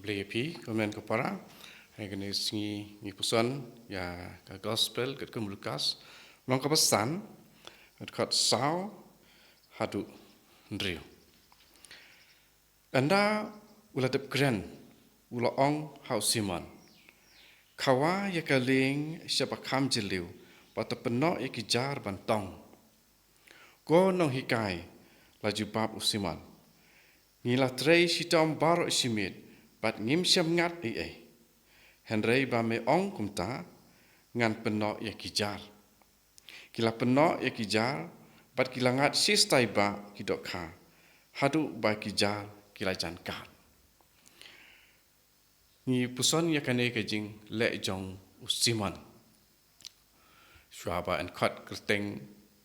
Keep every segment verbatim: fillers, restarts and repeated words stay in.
Khublei ïa phi, kumne ko para. Ha kane ka sngi ngi puson ïa ka gospel katkum u Lukas, lynnong kaba san, dkhot saw haduh hynriew. Ynda u la dep kren, u la ong ha u Simon, khawa ïa ka lieng sha ba kham jylliew, bad to pynnoh ïa ki jar ban tong. Ko nonghikai, la jubab u Simon, ngi la trei shitom baroh shi miet, bad ngim shym ngat ei ei. Hynrei ba me ong kumta, ngan pynnoh ïa ki jar. Ki la pynnoh ïa ki jar, bad ki la ngat shistai bah ki dohkha, haduh ba ki jar ki la jan kad. Ngi puson ïa kane ka jingleh jong u Simon. Shuwa ba yn khot kyrteng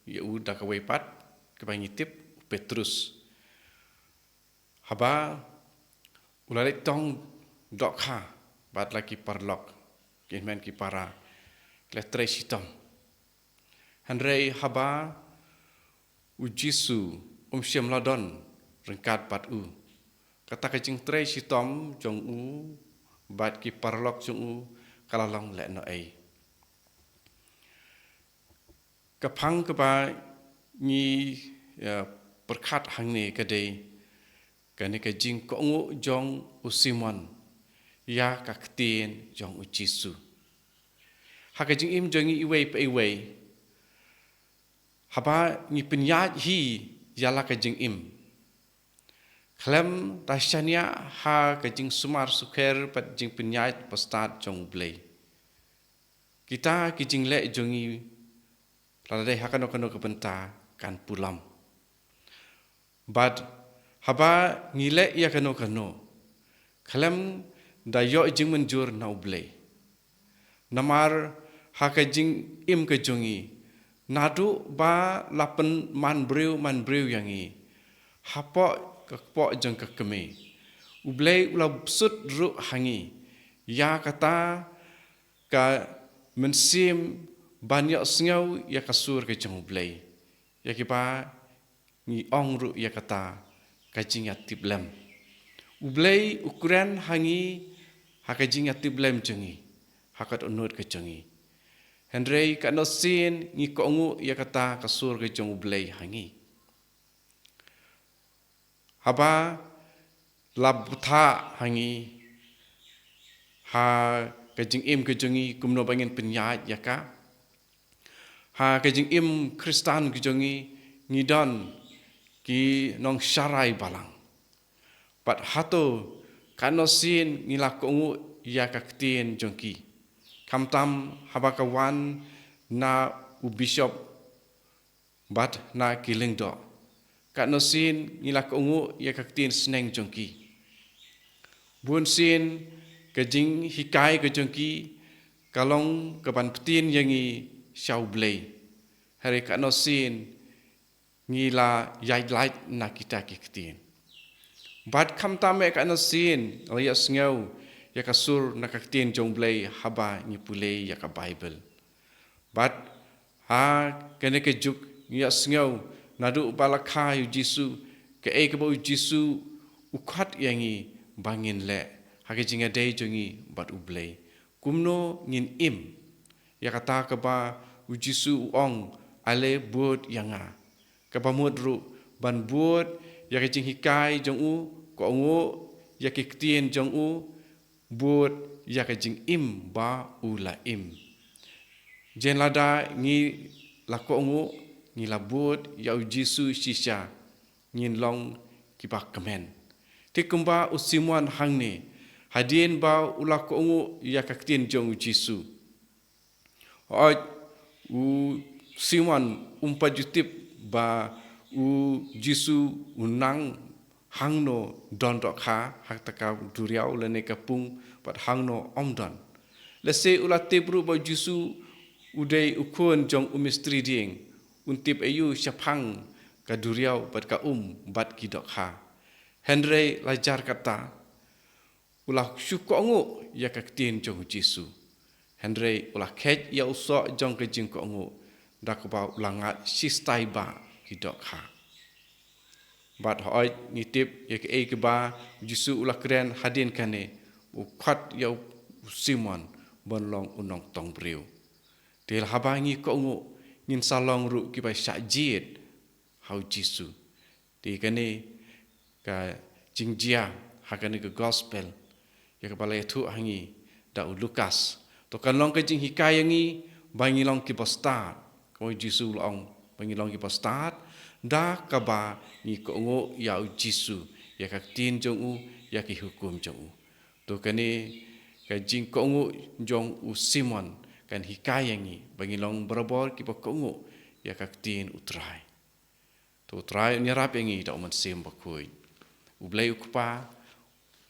ïa u da kawei pat, kaba ngi tip u Petrus. Haba u la leit tong dohkha bad la ki paralok, ki hynmen ki para, ki la trei shitom. Hynrei haba u Jisu um shym la don ryngkat bad u, kata ka jingtrei shitom jong u bad ki paralok jong u ka la long lehnohei. Ka phang kaba ngi, eh, pyrkhat hangne ka dei kane ka jingkohnguh jong u Simon ïa ka ktien jong u Jisu. Ha ka jingim jong ngi iwei pa iwei, haba ngi pynïaid hi ïa la ka jingim, khlem da shaniah ha ka jingsumar sukher bad jingpynïaid bastad jong u Blei, kita ki jingleh jong ngi, lada dei ha kano kano ka bynta, kan pulom. Bad haba ngi leh ïa kano kano, khlem da ïoh jingmynjur na u Blei. Namar ha ka jingim ka jong ngi, naduh ba la pynman briew man briew ïa ngi hapoh ka kpoh jong ka kmie, u Blei u la sut ruh ha ngi ïa kata ka mynsiem ban ïohsngew ïa ka sur ka jong u Blei, ïa kiba ngi ong ruh ïa kata ka jingïatiplem. U Blei u kren ha ngi ha ka jingïatiplem jong ngi, ha ka dohnud ka jong ngi. Hynrei katno sien ngi kohnguh ïa kata ka sur ka jong u Blei ha ngi. Haba la bthah ha ngi, ha ka jingim ka jong ngi kumno ba ngin pynïaid ïa ka. Ha ka jingim Khristan ka jong ngi, ngi don ki nongsharai balang. Bad hato katno sien ngi la kohnguh ïa ka ktien jong ki, khamtam haba ka wan na u bishop bad na ki lyngdoh? Katno sien ngi la kohnguh ïa ka ktien sneng jong ki? Bun sien ka jinghikai ka jong ki ka long kaban pynthikna ïa ngi sha u Blei. Hynrei katno sien ngi la ïaid lait na kita ki ktien? Bad khamtam eh, katno sien la ïohsngew ïa ka sur na ka ktien jong u Blei haba ngi pule ïa ka Baibl? Bad ha kane ka juk ngi ïohsngew naduh ba la kha ïa u Jisu, kaei kaba u Jisu u khot ïa ngi ba ngin leh ha ka jingïadei jong ngi bad u Blei. Kumno ngin im ïa kata kaba u Jisu u ong, ale bud ïa nga. Kaba mut ruh ban bud ïa ka jinghikai jong u, kohnguh ïa ki ktien jong u, bud ïa ka jingim ba u la im. Jen lada ngi la kohnguh, ngi la bud ïa u Jisu shisha, ngin long kiba kmen. Te kumba u Simon hangne, hadien ba u la kohnguh ïa ka ktien jong u Jisu, hooid, u Simon um pat ju tip ba u Jisu u nang hangno don dohkha, ha kata ka duriaw lane ka pung, bad hangno ym don. Lehse u la tip ruh ba u Jisu u dei u khun jong u mistri dieng, un tip aïu shaphang ka duriaw bad ka um bad ki dohkha. Hynrei la jar kata, u la shu kohnguh ïa ka ktien jong u Jisu. Hynrei u la kheit ïa u soh jong ka jingkohnguh da kaba u la ngat shistai bah ki dohkha. Bad hooid, ngi tip ïa kaei kaba u Jisu u la kren hadien kane, u khot ïa u Simon ban long u nongtong briew. Te haba ngi kohnguh, ngin sa long ruh kiba shah jied ha u Jisu. Te kane ka jingjia ha kane ka gospel ïa kaba la ïathuh ha ngi da u Lukas, to kan long ka jinghikai ïa ngi ba ngi long kiba stad. Ka u Jisu u la ong ba ngi long kiba stad da kaba ngi kohnguh ïa u Jisu, ïa ka ktien jong u, ïa ki hukum jong u. To kane ka jingkohnguh jong u Simon kan hikai ïa ngi ba ngi long barabor kiba kohnguh ïa ka ktien u Trai. To u Trai un ïarap ïa ngi da u Mynsiem Bakhuid. U Blei u Kpa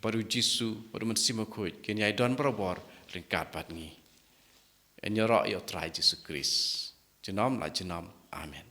bad u Jisu bad u Mynsiem Bakhuid kin ïai don barabor ryngkat bad ngi. Yn ïaroh ïa u Trai Jisu Khrist junom la junom. Amen.